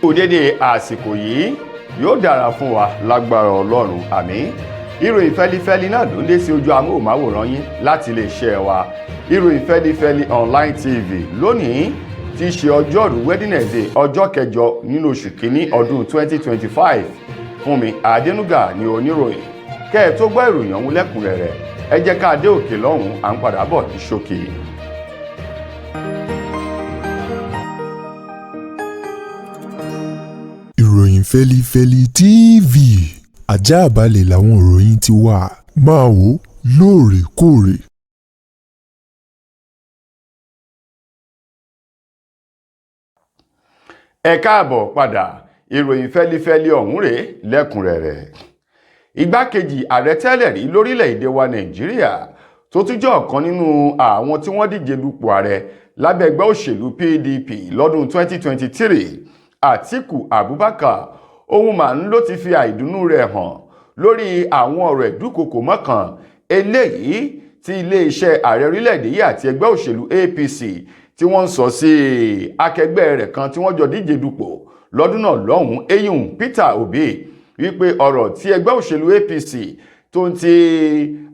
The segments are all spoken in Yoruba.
Kú dédé àsìkò yìí, yóò dára fún wa lágbára Ọlọ́run, àmín. Ìròyìn fẹ́lifẹ́li náà ló ń dé sí ojú amóhùnmáwòrán yín láti iléeṣẹ́ wa, Ìròyìn Fẹ́lifẹ́li Online TV. Lónìí tí í ṣe ọjọ́rú Wednesday, ọjọ́ kẹjọ nínú oṣù kínní ọdún 2025, Fúnmi Adénúgà ní oníròyìn. Kẹ́ ẹ tó gbọ́ ìròyìn ọ̀hún lẹ́kùnrẹ́rẹ́, ẹ jẹ́ ká dé òkè lọ́hùn-ún, à ń padà bọ̀ ní ṣókí. Ìròyìn Fẹ́lifẹ́li TV, ajáàbalẹ̀ làwọn ìròyìn ti wà, máa wò lóòrèkóòrè. Ẹ káàbọ̀ padà. Ìròyìn fẹ́lifẹ́li ọ̀hún rèé lẹ́kùnrẹ́rẹ́. Igbákejì ààrẹ tẹ́lẹ̀ rí lórílẹ̀‐èdè wa Nàìjíríà, tó tún jẹ́ ọ̀kan nínú àwọn tí wọ́n díje dupò ààrẹ lábẹ́ ẹgbẹ́ òṣèlú PDP lọ́dún 2023, Àtíkù Abubakar, ohun màá ń ló ti fi àìdùnnú rẹ̀ hàn lórí àwọn ọ̀rọ̀ ìdúkokò mọ́kàn eléyìí tí iléeṣẹ́ ààrẹ orílẹ̀-èdè yìí àti ẹgbẹ́ òṣèlú APC tí wọ́n ń sọ sí akẹgbẹ́ rẹ̀ kan tí wọ́n jọ díje dupò lọ́dún náà lọ́hùn-ún, eyín Peter Obi, wípé ọ̀rọ̀ tí ẹgbẹ́ òṣèlú APC tó ń ti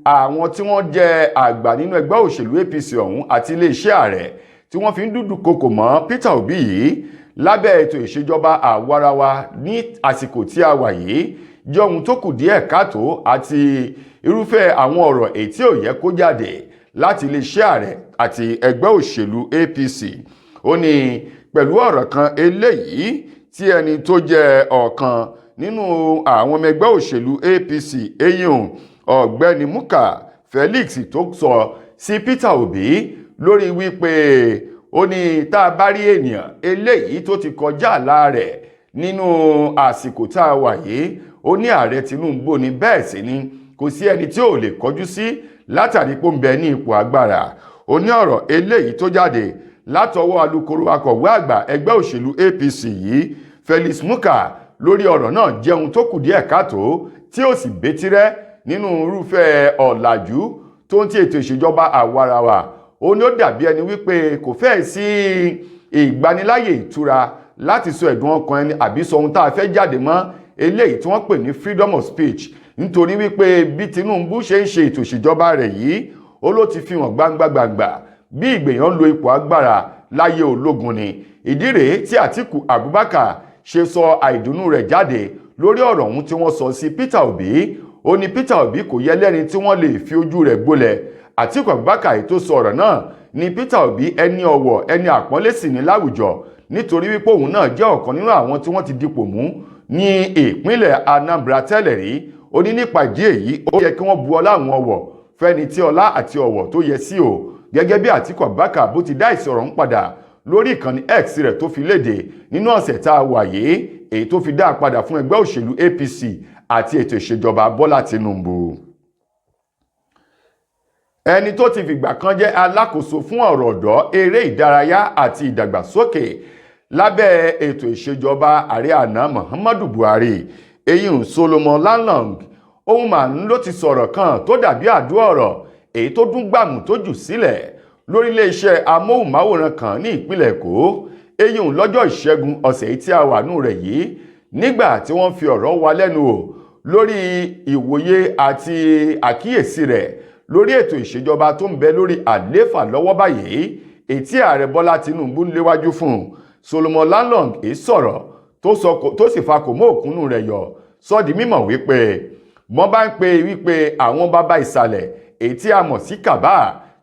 àwọn tí wọ́n jẹ́ àgbà nínú ẹgbẹ́ òṣèlú APC ọ̀hún àti iléeṣẹ́ ààrẹ tí wọ́n fi ń dúdú kokò mọ́ Peter Obi yìí lábẹ́ ètò ìṣèjọba àwarawa ní àsìkò tí a wà yìí jẹ́ ohun tó kù díẹ̀ káàtó, àti irúfẹ́ àwọn ọ̀rọ̀ èyí tí ò yẹ kó jáde láti iléeṣẹ́ ààrẹ àti ẹgbẹ́ òṣèlú APC. Ó ní pẹ̀lú ọ̀rọ̀ kan eléyìí tí ẹni tó jẹ́ ọ̀kan nínú àwọn ọmọ ẹgbẹ́ òṣèlú APC, eyín ọ̀gbẹ́ni Muka Felix, tó sọ sí Peter Obi lórí wípé ó ní tá a bá rí ènìyàn eléyìí tó ti kọjá àlá rẹ̀ nínú àsìkò tá a wà yìí, ó ní ààrẹ Tinubu ní bẹ́ẹ̀ sì ni kò sí ẹni tí ò lè kọjú sí látàrí pé ó ń bẹ ní ipò agbára. Ó ní ọ̀rọ̀ eléyìí tó jáde látọwọ́ alukoro akọ̀wé àgbà ẹgbẹ́ òṣèlú APC yìí, Felix Muka, lórí ọ̀rọ̀ náà jẹ́ ohun tó kù díẹ̀ káàtó, tí ó sì bétírẹ́ nínú irúfẹ́ ọ̀làjú tó ń ti ètò ìṣèjọba àwarawa. Ó ní ó dàbí ẹni wípé kò fẹ́ẹ̀ sí ìgbaniláyè ìtura láti sọ ẹ̀dùn ọkàn ẹni àbí sọ ohun tá a fẹ́ jáde mọ́, eléyìí tí wọ́n pè ní freedom of speech, nítorí wípé bí Tinubu ṣe ń ṣe ètò ìṣèjọba rẹ̀ yìí, ó ló ti fi hàn gbangba gbangba bí ìgbèyàn lo ipò agbára láyé ológun ni. Ìdí rèé tí Àtíkù Abubakar ṣe sọ àìdùnnú rẹ̀ jáde lórí ọ̀rọ̀ ọ̀hún tí wọ́n sọ sí Peter Obi. Ó ní Peter Obi kò yẹ lẹ́ni tí wọ́n lè fi ojú rẹ̀ gbolẹ̀. Àtíkù Abubakar tó sọ ọ̀rọ̀ náà ní Peter Obi ẹni ọ̀wọ̀, ẹni àpọ́nlé sì ní láwùjọ, nítorí wípé òun náà jẹ́ ọ̀kan nínú àwọn tí wọ́n ti dipò mú ní ìpínlẹ̀ Anambra tẹ́lẹ̀ rí. Ó ní nípa ìdí èyí, ó yẹ kí wọ́n bu ọlá àwọn ọ̀wọ̀ fẹ́ni tí ọlá àti ọ̀wọ̀ tó yẹ sí o. Gẹ́gẹ́ bí Àtíkù Abubakar bó ti dá ìsọ̀rọ̀ ń padà lórí ìkànnì X rẹ̀ tó fi léde nínú ọ̀sẹ̀ tá a wà yìí, èyí tó fi dá a padà fún ẹgbẹ́ òṣèlú APC àti ètò ìṣèjọba Bọ́lá Tinubu. Ẹni tó ti fìgbà kan jẹ́ alákòóso fún ọ̀rọ̀ ọ̀dọ́, eré ìdárayá àti ìdàgbàsókè lábẹ́ ètò ìṣèjọba ààrẹ àná Muhammadu Buhari, eyín Solomon Lalong, ohun mà ń ló ti sọ̀rọ̀ kan tó dàbí àdó ọ̀rọ̀ èyí tó dún gbàmù tó jù sílẹ̀ lórí iléeṣẹ́ amóhùnmáwòrán kan ní ìpínlẹ̀ Èkó, eyín lọ́jọ́ ìṣẹ́gun ọ̀sẹ̀ yìí tí a wà nù rẹ̀ yìí, nígbà tí wọ́n fi ọ̀rọ̀ wa lẹ́nu wò lórí ìwòye àti àkíyèsí rẹ̀ lórí ètò ìṣèjọba tó ń bẹ lórí àléfà lọ́wọ́ báyìí, èyí tí ààrẹ Bọ́lá Tinubu ń léwájú fún un. Solomon Lalong èyí sọ̀rọ̀ tó sì fa kò mọ́ òkúnnú rẹ̀ yọ sọ di mímọ̀ wípé wọ́n bá ń pe wípé àwọn bàbá ìsàlẹ̀ èyí tí a mọ̀ sí kàbá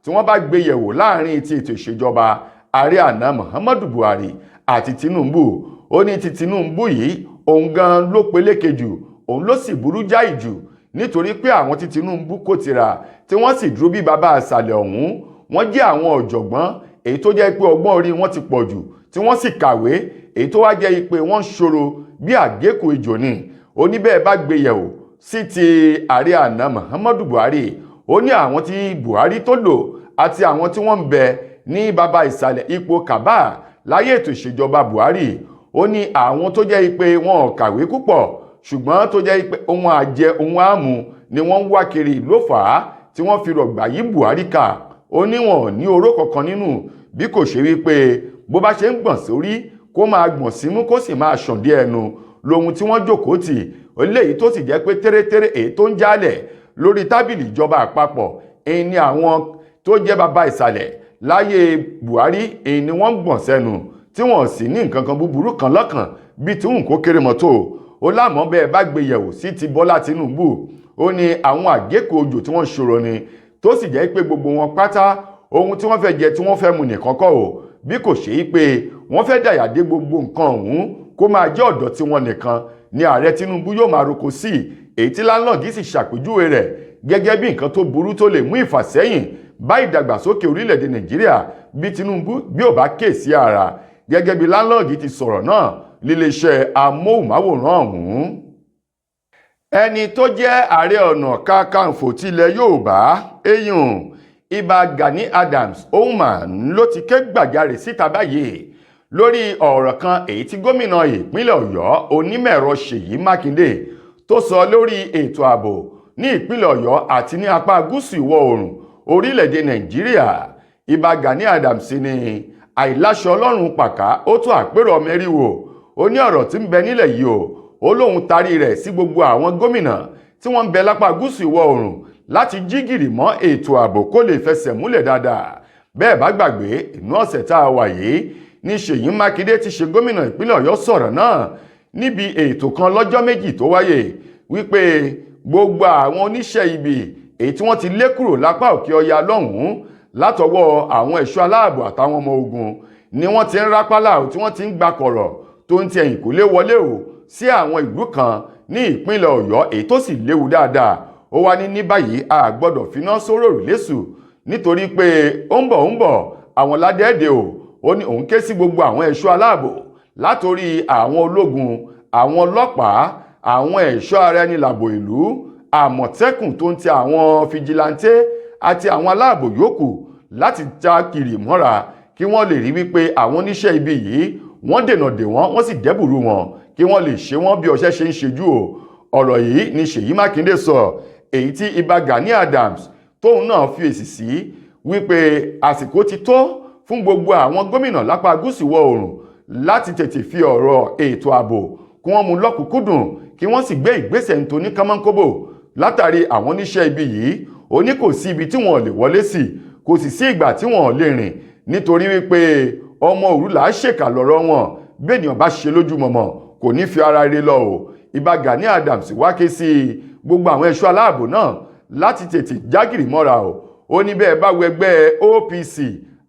tí wọ́n bá gbé yẹ̀wò láàrin ti ètò ìṣèjọba ààrẹ àná Muhammadu Buhari àti Tinubu, ó ní ti Tinubu yìí òun gan ló peléke jù, òun ló sì burú jáì jù, nítorí pé àwọn tí Tinubu kò tira tí wọ́n sì dúró bí bàbá àṣàlẹ̀ ọ̀hún, wọ́n jẹ́ àwọn ọ̀jọ̀gbọ́n èyí tó jẹ́ pé ọgbọ́n orí wọn ti pọ̀ jù, tí wọ́n sì kàwé, èyí tó wá jẹ́ pé wọ́n ń ṣòro bí àgékù ejò ni. Ó ní bẹ́ẹ̀ bá gbé yẹ̀wò sí ti ààrẹ àná Muhammadu Buhari, ó ní àwọn tí Buhari tó lò àti àwọn tí wọ́n ń bẹ ní bàbá ìsàlẹ̀ ipò kàbá láyé ètò ìṣèjọba Buhari, ó ní àwọn tó jẹ́ pé wọn ò kàwé púpọ̀, ṣùgbọ́n tó jẹ́ pé ohun àjẹ ohun àmú ni wọ́n ń wá kiri ló fà á tí wọ́n fi rọ̀gbà yí Buhari ká. Ó ní wọn ò ní oró kankan nínú bí kò ṣe wípé bó bá ṣe ń gbọ̀n sórí Kó máa gbọ̀n símú, kó sì máa ṣàn dé ẹnu lohun tí wọ́n jókòó tì. Eléyìí tó sì jẹ́ pé tẹ́rẹ́tẹ́rẹ́ èyí tó ń jálẹ̀ lórí tábìlì ìjọba àpapọ̀ èyí ni àwọn tó jẹ́ bàbá ìsàlẹ̀ láyé Buhari, èyí ni wọ́n ń gbọ̀n sẹ́nu tí wọ́n sì ní nǹkan kan búburú kan lọ́kàn bíi tí òun kó kéré mọ́tò. Ó lámọ́ bẹ́ẹ̀ bá gbé yẹ̀wò sí ti Bọ́lá Tinubu, ó ní àwọn àgékò ojò tí wọ́n ṣòro ni, tó sì jẹ́ pé gbogbo wọn pátá, ohun tí wọ́n fẹ́ jẹ, tí wọ́n fẹ́ mu nìkan kọ́ o, bí kò ṣe é pé wọ́n fẹ́ dàyà dé gbogbo nǹkan ọ̀hún, kó máa jẹ́ ọ̀dọ̀ tí wọ́n nìkan ni ààrẹ Tinubu yóò máa roko sí. Èyí tí Lalong sì ṣàpèjúwe rẹ̀ gẹ́gẹ́ bí nǹkan tó burú tó lè mú ìfàsẹ́yìn bá ìdàgbàsókè orílẹ̀-èdè Nàìjíríà bí Tinubu bí ò bá ké sí ara, gẹ́gẹ́ bí Lalong ti sọ̀rọ̀ náà líléeṣẹ́ amóhùnmáwòrán ọ̀hún. Ẹni tó jẹ́ Ààrẹ Ọ̀nà Kakanfò tilẹ̀ Yorùbá, eyín Ìbà Gani Adams Oman, ló ti ké gbàjarè síta báyìí lórí ọ̀rọ̀ kan èyí tí gómìnà ìpínlẹ̀ Ọ̀yọ́, onímọ̀-ẹ̀rọ Ṣèyí Mákindé, tó sọ lórí ètò ààbò ní ìpínlẹ̀ Ọ̀yọ́ àti ní apá gúúsù ìwọ̀ oòrùn orílẹ̀-èdè Nàìjíríà. Ìbà Gani Adams ní àìláṣọ ọlọ́run pàká ó tó àpérò ọmọ eriwo. Ó ní ọ̀rọ̀ tí ń bẹ nílẹ̀ yìí o, ó lóun tarí rẹ̀ sí gbogbo àwọn gómìnà tí wọ́n ń bẹ lápá gúúsù ìwọ̀ oòrùn láti jí gìrì mọ́ ètò ààbò kó lè fẹsẹ̀ múlẹ̀ dáadáa. Bẹ́ẹ̀ bá gbàgbé, inú ọ̀sẹ̀ tá a wà yìí ní Ṣèyí Mákindé ti ṣe gómìnà ìpínlẹ̀ Ọ̀yọ́ sọ̀rọ̀ náà níbi ètò kan lọ́jọ́ 2 tó wáyé, wípé gbogbo àwọn oníṣẹ́ ibi èyí tí wọ́n ti lé kúrò lápá òkè ọya lọ́hùn-ún látọwọ́ àwọn ẹ̀ṣọ́ aláàbò àtàwọn ọmọ ogun ni wọ́n ti ń rápálá, tí wọ́n ti ń gba kọ̀rọ̀ tó ń ti ẹ̀yìn kò lé wọlé o sí àwọn ìlú kan ní ìpínlẹ̀ Ọ̀yọ́, èyí tó sì léwu dáadáa. Ó wá ní ní báyìí, a gbọ́dọ̀ finá sóró òrùlésù nítorí pé ó ń bọ̀, ó ń bọ̀, àwọn ládẹ́ẹ̀dẹ́ o. Ó ní òun ké sí gbogbo àwọn ẹ̀ṣọ́ aláàbò, látòrí àwọn ológun, àwọn ọlọ́pàá, àwọn ẹ̀ṣọ́ ara ẹni làbò ìlú, Àmọ̀tẹ́kùn, tó ń ti àwọn vigilante àti àwọn aláàbò yòókù, láti já kiri mọ́ra kí wọ́n lè rí wípé àwọn oníṣẹ́ ibi yìí, wọ́n dènà dè wọ́n, wọ́n sì dẹ́bùrú wọn, kí wọ́n lè ṣe wọ́n bí ọṣẹ ṣe ń ṣejú o. Ọ̀rọ̀ yìí ni Ṣèyí Mákindé sọ, èyí tí Ìbà Gani Adams tóun náà fi èsì sí wípé àsìkò ti tó fún gbogbo àwọn gómìnà lápá gúúsù ìwọ̀ oòrùn láti tètè fi ọ̀rọ̀ ètò ààbò kí wọ́n mú lọ́kùnkúndùn, kí wọ́n sì gbé ìgbésẹ̀ nítorí kánmọ́nkóbò látàrí àwọn oníṣẹ́ ibi yìí. Ó ní kò sí ibi tí wọ́n lè wọlé sí, kò sì sí ìgbà tí wọ́n lè rìn, nítorí wípé ọmọ òru là á ṣèkà lọ́rọ̀ wọn. Bí ènìyàn bá ṣe lójúmọmọ, kò ní fi ara rẹ̀ lọ o. Ìbà Gani Adams wá ké sí gbogbo àwọn ẹ̀ṣọ́ aláàbò náà láti tètè jágìrì mọ́ra o. Ó ní bẹ́ẹ̀ bá wẹgbẹ́ OPC,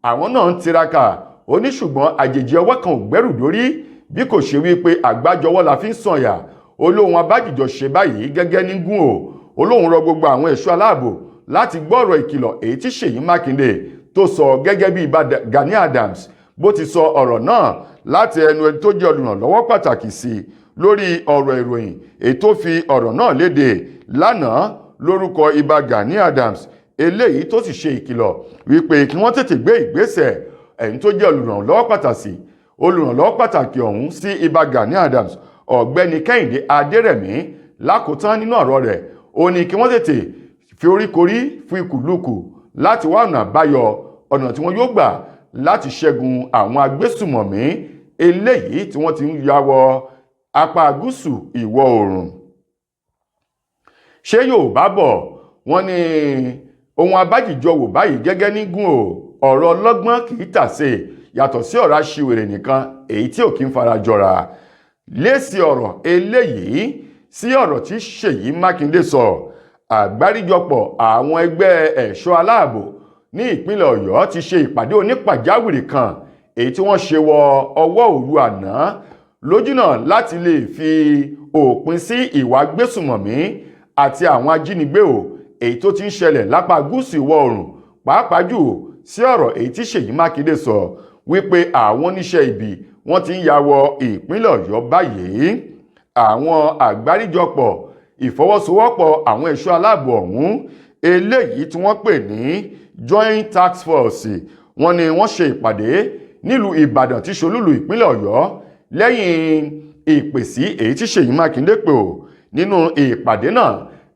àwọn náà ń tiraka. Ó ní ṣùgbọ́n àjèjì ọwọ́ kan ò gbẹ́rù dórí, bí kò ṣe wípé àgbájọwọ́ la fi ń sànyà. Ó lóun abájìjọ ṣe báyìí gẹ́gẹ́ ní gún o. Ó lóun rọ gbogbo àwọn ẹ̀ṣọ́ aláàbò láti gbọ́rọ̀ ìkìlọ̀ èyí tí Ṣèyí Mákindé tó sọ, gẹ́gẹ́ bí Ìbà Gani Adams bó ti sọ ọ̀rọ̀ náà láti ẹnu ẹni tó jẹ́ olùrànlọ́wọ́ pàtàkì sí i lórí ọ̀rọ̀ ìròyìn, èyí tó fi ọ̀rọ̀ náà léde lánàá lórúkọ Ìbà Gani Adams, eléyìí tó sì ṣe ìkìlọ̀ wípé kí wọ́n tètè gbé ìgbésẹ̀. Ẹni tó jẹ́ olùrànlọ́wọ́ pàtàkì ọ̀hún sí Ìbà Gani Adams, Ọ̀gbẹ́ni Kẹ́hìndé Adérẹ̀mí, lákòótán nínú ọ̀rọ̀ rẹ̀, ó ní kí wọ́n tètè fi oríkorí fún ikùlùkù láti wá ọ̀nà àbáyọ, ọ̀nà tí wọ́n yóò gbà láti ṣẹ́gun àwọn agbésùmọ̀mí eléyìí tí wọ́n ti ń ya wọ apá gúúsù ìwọ̀ oòrùn. Ṣé Yorùbá bọ̀, wọ́n ní ohun abájìjọ wò báyìí gẹ́gẹ́ ní gún o. Ọ̀rọ̀ ọlọ́gbọ́n kì í tàsé, yàtọ̀ sí ọ̀rọ̀ aṣiwèrè nìkan èyí tí ò kí ń fara jọra. Lésì ọ̀rọ̀ eléyìí sí ọ̀rọ̀ tí Ṣèyí Mákindé sọ, àgbáríjọpọ̀ àwọn ẹgbẹ́ ẹ̀ṣọ́ aláàbò ní ìpínlẹ̀ Ọ̀yọ́ ti ṣe ìpàdé onípàjáwìrì kan èyí tí wọ́n ṣe wọ ọwọ́ òru àná lójúnà láti lè fi òpin sí ìwà gbésùmọ̀mí àti àwọn ajínigbé o, èyí tó ti ń ṣẹlẹ̀ lápá gúúsù ìwọ̀ oòrùn, pàápàá jù sí ọ̀rọ̀ èyí tí Ṣèyí Mákindé sọ wípé àwọn oníṣẹ́ ibi wọ́n ti ń ya wọ ìpínlẹ̀ Ọ̀yọ́ báyìí. Àwọn àgbáríjọpọ̀ ìfọwọ́sowọ́pọ̀ àwọn ẹ̀ṣọ́ aláàbò ọ̀hún, eléyìí tí wọ́n pè ní Joint Task Force, wọ́n ní wọ́n ṣe ìpàdé nílùú Ìbàdàn tí ṣolúlù ìpínlẹ̀ Ọ̀yọ́, lẹ́yìn ìpèsí èyí tí Ṣèyí Mákindé pè ó. Nínú ìpàdé náà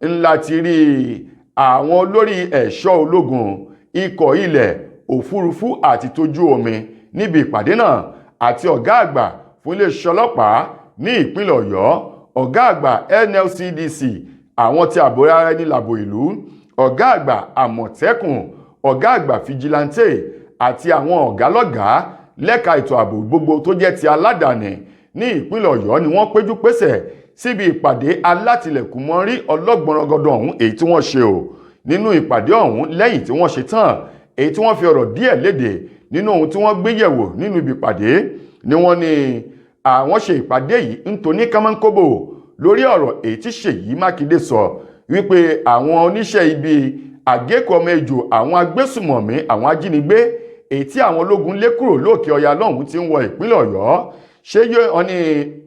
ńlá ti rí àwọn olórí ẹ̀ṣọ́ ológun, ikọ̀ ilẹ̀, òfurufú àti tójú omi níbi ìpàdé náà, àti ọ̀gá àgbà. Fún iléeṣẹ́ ọlọ́pàá ní ìpínlẹ̀ Ọ̀yọ́, ọ̀gá àgbà NLCDC, àwọn tí ààbò ara ẹni làbò ìlú, ọ̀gá àgbà Àmọ̀tẹ́kùn, ọ̀gá àgbà Fìjìláńtè àti àwọn ọ̀gá lọ́gàá lẹ́ka ètò ààbò gbogbo tó jẹ́ ti aládàáni ní ìpínlẹ̀ Ọ̀yọ́ ni wọ́n péjú pésẹ̀ síbi ìpàdé alátìlẹ̀kùnmọ́rí ọlọ́gbọ̀nrangandàn ọ̀hún èyí tí wọ́n ṣe o. Nínú ìpàdé ọ̀hún, lẹ́yìn tí wọ́n ṣe tán, èyí tí wọ́n fi ọ̀rọ̀ díẹ̀ léde nínú ohun tí wọ́n gbé yẹ̀wò nínú ibi ìpàdé ni wọ́n ní àwọn ṣe ìpàdé yìí nítorí kánmọ́nkóbò lórí ọ̀rọ̀ èyí tí Ṣèyí Mákindé sọ wípé àwọn oníṣẹ́ ibi, àgékù ọmọ ejò, àwọn agbésùmọ̀mí, àwọn ajínigbé èyí tí àwọn ológun lé kúrò lókè ọya lọ́hùn tí ń wọ ìpínlẹ̀ Ọ̀yọ́. Ṣé yóò ní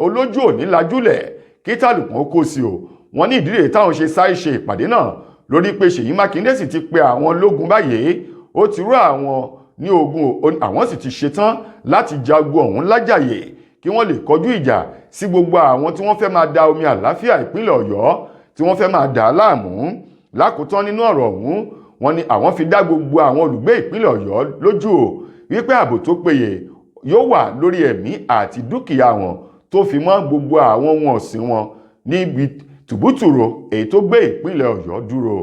olójú òní lajúlẹ̀ kí tàlùkùn ó kó sí o? Wọ́n ní ìdílé táwọn ṣe sáré ṣe ìpàdé náà lórí pé Ṣèyí Mákindé sì ti pe àwọn ológun báyìí, ó ti rú àwọn ní ogun, àwọn sì ti ṣetán láti jagun ọ̀hún lájàyè kí wọ́n lè kọjú ìjà sí gbogbo àwọn tí wọ́n fẹ́ máa da omi àlàáfíà ìpínlẹ̀ Ọ̀yọ́, tí wọ́n fẹ́ máa dà á láàmú. Lákòótán nínú ọ̀rọ̀ ọ̀hún, wọ́n ní àwọn fi dá gbogbo àwọn olùgbé ìpínlẹ̀ Ọ̀yọ́ lójú o wípé ààbò tó péye yóò wà lórí ẹ̀mí àti dúkìá wọn, tó fi mọ́ gbogbo àwọn ohun ọ̀sìn wọn níbi tùbútùrò èyí tó gbé ìpínlẹ̀ Ọ̀yọ́ dúró.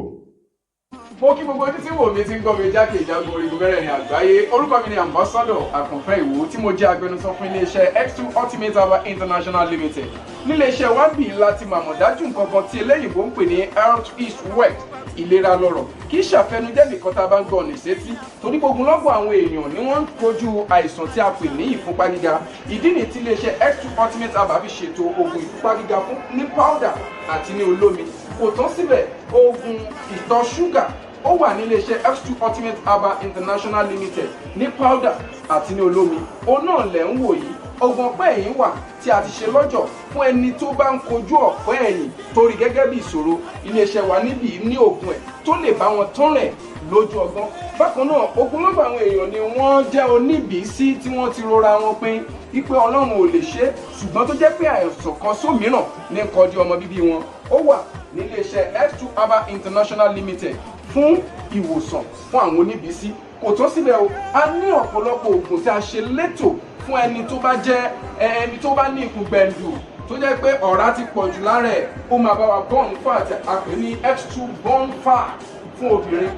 Mo kí gbogbo ojú tí wò mí, tí ń gbọ́ mi jákè ìjágun orígun mẹ́rẹ̀ẹ̀rin àgbáyé. Orúkọ mi ni Ambassador Àkànfẹ́ Ìwò, tí mo jẹ́ agbẹnusọ fún iléeṣẹ́ X2 Ultimate Herbal International Limited. Níléeṣẹ́ wa bí láti màmọ̀ dájú nǹkan kan tí eléyìnbó ń pè ní health is wealth, ìlera lọ́rọ̀. Kì í ṣàfẹnujẹ́ nìkan tá a bá ń gbọ́ ọ̀nà ìsétí, torí gbogbo lọ́gbọ̀n àwọn èèyàn ni wọ́n ń kojú àìsàn tí a pè ní ìfúnpá gíga. Ìdí nìyí tí iléeṣẹ́ X2 Ultimate Herbal fi ṣètò oògùn ìfúnpá gíga fún ní powder àti ní olómi. Kò tán síbẹ̀, oògùn ìtọ̀ ṣúgà ó wà ní iléeṣẹ́ X2 Ultimate Herbal International Limited ní powder àti ní olómi. Òun náà lẹ̀ ń wò yìí. Oògùn ọ̀pẹ́ ẹ̀yìn wà tí a ti ṣe lọ́jọ̀ fún ẹni tó bá ń kojú ọ̀pẹ́ ẹ̀yìn torí gẹ́gẹ́ bí ìṣòro. Iléeṣẹ́ wa níbí ní oògùn ẹ̀ tó lè bá wọn tán rẹ̀ lójú ọgbọ́n. Bákan náà, ogunlọ́gọ̀ àwọn èèyàn ni wọ́n jẹ́ oníbìísí tí wọ́n ti rora wọn pin wípé Ọlọ́run ò lè ṣe, ṣùgbọ́n tó jẹ́ pé àìsàn kan sómìíràn ní kọjú ọmọ bíbí wọn. Ó wà níléeṣẹ́ X2 Herbal International Limited fún ìwòsàn fún àwọn oníbìísí. Kò tó síbẹ̀ o, a ní ọ̀pọ̀lọpọ̀ oògùn tí a ṣe létò fún ẹni tó bá jẹ́ ẹni tó bá ní ikùn gbẹ̀ǹdù, tó jẹ́ pé ọ̀rá ti pọ̀ jù lára ẹ̀. Ó máa bá wa burn fat, a pè ní X2 burn fat fún obìnrin.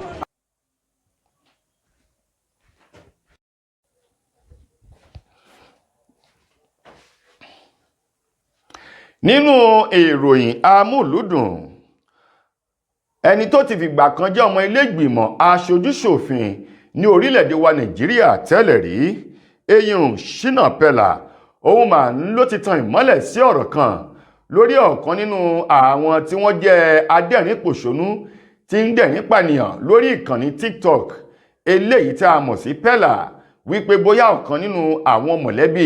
Nínú ìròyìn amúlùúdùn, ẹni tó ti fìgbà kan jẹ́ ọmọ ilé-ìgbìmọ̀ aṣojúṣòfin ní orílẹ̀-èdè wa Nàìjíríà tẹ́lẹ̀ rí, eyín Shina Peller, òun mà ń ló ti tan ìmọ́lẹ̀ sí ọ̀rọ̀ kan lórí ọ̀kan nínú àwọn tí wọ́n jẹ́ adẹ́rìn-pòṣónú tí ń dẹ̀rín pànìyàn lórí ìkànnì TikTok eléyìí tí a mọ̀ sí Peller, wípé bóyá ọ̀kan nínú àwọn mọ̀lẹ́bí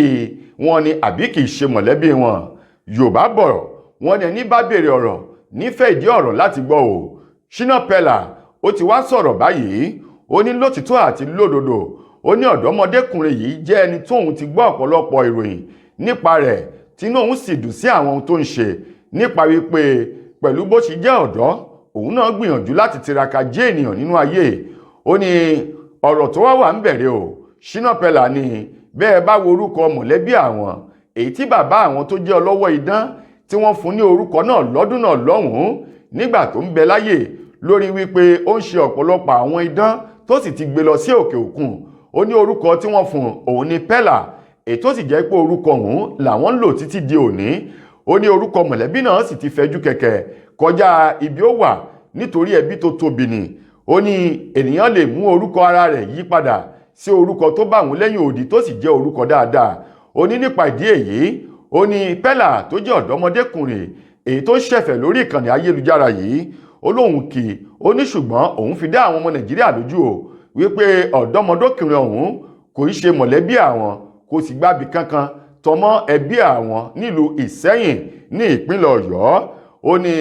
wọn ni àbí kìí ṣe mọ̀lẹ́bí wọn. Yorùbá bọ̀, wọ́n ní ẹni bá béèrè ọ̀rọ̀ nífẹ̀ẹ́ ìdí ọ̀rọ̀ láti gbọ́ o. Shina Peller ó ti wá sọ̀rọ̀ báyìí. Ó ní lótìtọ́ àti lódodo, ó ní ọ̀dọ́mọdékùnrin yìí jẹ́ ẹni tóun ti gbọ́ ọ̀pọ̀lọpọ̀ ìròyìn nípa rẹ̀, tínú òun sì dùn sí àwọn ohun tó ń ṣe, nípa wípé pẹ̀lú bó ṣe jẹ́ ọ̀dọ́, òun náà gbìyànjú láti tiraka jẹ́ ènìyàn nínú ayé. Ó ní ọ̀rọ̀ tó wá wà ń bẹ̀rẹ̀ o. Shina Peller ni bẹ́ẹ̀ bá wo orúkọ mọ̀lẹ́bí àwọn, èyí tí bàbá àwọn tó jẹ́ ọlọ́wọ́ idán tí wọ́n fún ní orúkọ náà lọ́dún náà lọ́hùn-ún nígbà tó ń bẹ láyè, lórí wípé ó ń ṣe ọ̀pọ̀lọpọ̀ àwọn idán tó sì ti gbé lọ sí òkè òkun. Ó ní orúkọ tí wọ́n fún òun ní Peller, èyí tó sì jẹ́ pé orúkọ òun làwọn ń lò títí di òní. Ó ní orúkọ mọ̀lẹ́bí náà sì ti fẹ̀jú kẹ̀kẹ́ kọjá ibi ó wà, nítorí ẹbí tó tóbi ni. Ó ní ènìyàn lè mú orúkọ ara rẹ̀ yí padà sí orúkọ tó bá òun lẹ́yìn òdì, tó sì jẹ́ orúkọ dáadáa. Ó ní nípa ìdí èyí, ó ní Peller tó jẹ́ ọ̀dọ́mọdékùnrin èyí tó ń ṣẹ̀fẹ̀ lórí ìkànnì ayélujára yìí, ó lóun kì í. Ó ní ṣùgbọ́n òun fi dá àwọn ọmọ Nàìjíríà lójú o wípé ọ̀dọ́mọdékùnrin ọ̀hún kò í ṣe mọ̀lẹ́bí àwọn, kò sì gbábi kankan tọmọ ẹbí àwọn nílùú Ìsẹ́yìn ní ìpínlẹ̀ Ọ̀yọ́. Ó ní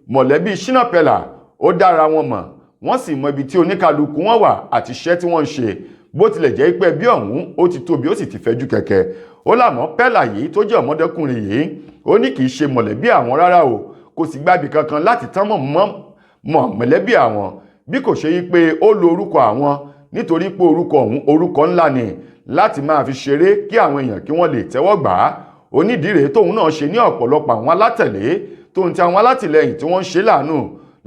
mọ̀lẹ́bí Shina Peller ó dára wọn mọ̀, wọ́n sì mọ ibi tí oníkálukú wọn wà àti iṣẹ́ tí wọ́n ń ṣe, bó tilẹ̀ jẹ́ pé ẹbí ọ̀hún ó ti tóbi, ó sì ti fẹ́jú kẹ̀kẹ́. Ó làmọ́ Peller yìí tó jẹ́ ọmọdékùnrin yìí, ó ní kì í ṣe mọ̀lẹ́bí àwọn rárá o, kò sì gbábi kankan láti tán mọ̀ mọ̀ mọ̀lẹ́bí àwọn, bí kò ṣe yí pé ó lo orúkọ àwọn nítorí pé orúkọ ọ̀hún orúkọ ńlá ni. Láti máa fi ṣeré kí àwọn èèyàn kí wọ́n lè tẹ́wọ́ gbà á. Onídìí tóun náà ṣe ní ọ̀pọ̀lọpọ̀ àwọn alátẹ̀lé tó ń ti àwọn alátìlẹyìn tí wọ́n ń ṣe láàánú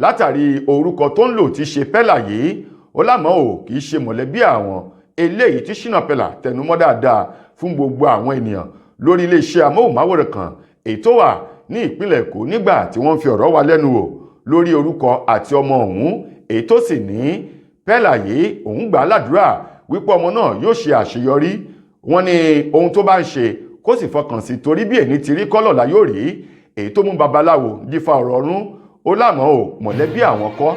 látàrí orúkọ tó ń lò ti ṣe Pẹ́là yìí. Ó lámọ́ ò kì í ṣe mọ̀lẹ́bí àwọn. Eléyìí tí Shina Peller tẹnumọ́ dáadáa fún gbogbo àwọn ènìyàn lórí iléeṣẹ́ amóhùnmáwòrán kan èyí tó wà ní ìpínlẹ̀ Èkó nígbà tí wọ́n fi ọ̀rọ̀ wá lẹ́nu wò lórí orúkọ àti ọmọ ọ̀hún, èyí tó sì ní Pẹ́là yìí òun gbà á ládùúrà wípé ọmọ náà yóò ṣe àṣeyọrí. Wọ́n ní ohun tó bá ń ṣe kó sì fọkàn sí, torí bí èní ti rí kọ́lọ̀lá yóò rí. Èyí tó mú babaláwo dífá ọ̀rọ̀ ọ̀run, ó lámọ́ ò mọ̀lẹ́bí àwọn kọ́,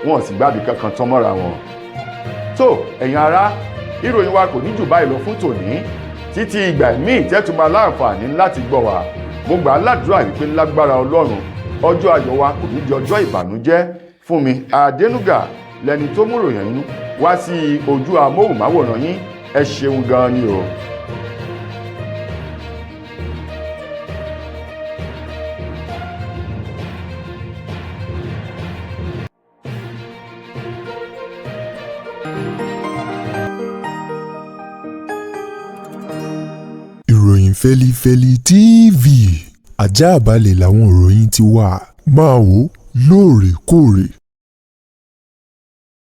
wọn sì gbábì kankan tán mọ́ra wọn. Tó ẹ̀yin ará, ìròyìn wa kò ní jù báyìí lọ fún tòní. Títí ìgbà míì tẹ́tù máa láǹfààní láti gbọ́ wa, mo gbà á ládùúrà wípé lágbára Ọlọ́run, ọjọ́ ayọ̀ wa kò ní di ọjọ́ ìbànújẹ́. Fún mi Adénúgà lẹni tó mú ròyìn yín wá sí ojú amóhùnmáwòrán yín. Ẹ ṣeun gan-an ni o. Ìròyìn Fẹ́lifẹ́li TV, ajáàbalẹ̀ làwọn ìròyìn ti wà. Máa wò lóòrèkóòrè.